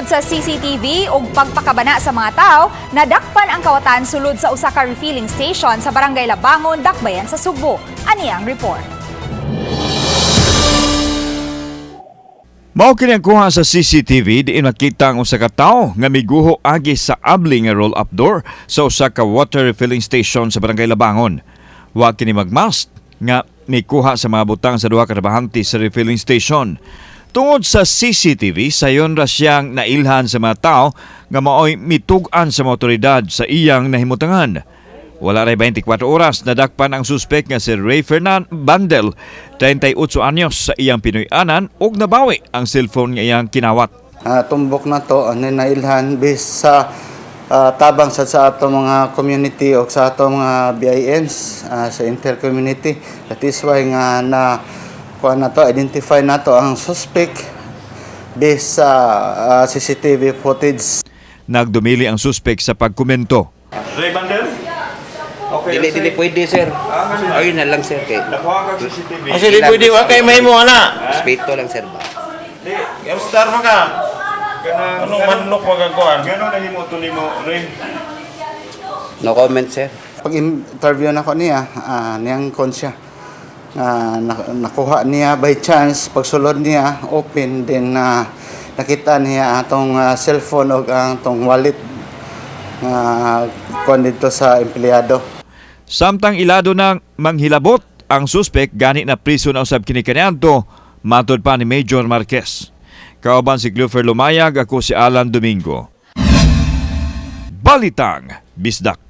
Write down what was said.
Tungod sa CCTV ug pagpakabana sa mga tao, nadakpan ang kawatan sulod sa usa ka refilling station sa Barangay Labangon, Dakbayan sa Sugbo. Ani ang report. Mao kini ang kuha sa CCTV diin makita ang usa ka tawo nga miguho agi sa abli nga roll-up door sa usa ka water refilling station sa Barangay Labangon. Wa kini magmask nga mikuha sa mga butang sa duha ka trabahante sa refilling station. Tungod sa CCTV, sayon ra siyang nailhan sa mga tao nga maoy mitug-an sa mga otoridad sa iyang nahimutangan. Wala ray 24 oras, nadakpan ang suspek nga si Ray Fernan Bandel, 38 anyos, sa iyang Pinoy-anan ug nabawi ang cellphone nga iyang kinawat. Tumbok na to ano nailhan based sa tabang sa ato mga community o sa ato mga BINs sa inter-community. That is why nga na kuha na to, identify na to ang suspect based sa CCTV footage. Nagdumili ang suspek sa pagkomento. Ray Bandel? Okay. Dili, dili pwede, sir. Ayun na lang, sir, kay Nakuha ka CCTV. Kasi di pwede wa kay mahimo ana. Respeto lang, sir, ba. Star mo ka. Kanang Anong manlok magakuan? Gano'n na himo to nimo, Ray? No comment, sir. Pag interview na ko niya, niyang kon siya. Nakuha niya by chance, pagsulod niya, open, then nakita niya atong cellphone o ang atong wallet nga kuan dito sa empleyado. Samtang ilado ng manghilabot ang suspek, gani na priso na usab kini kaniadto, matod pa ni Major Marquez. Kauban si Clufer Lumayag, ako si Alan Domingo. Balitang Bisdak.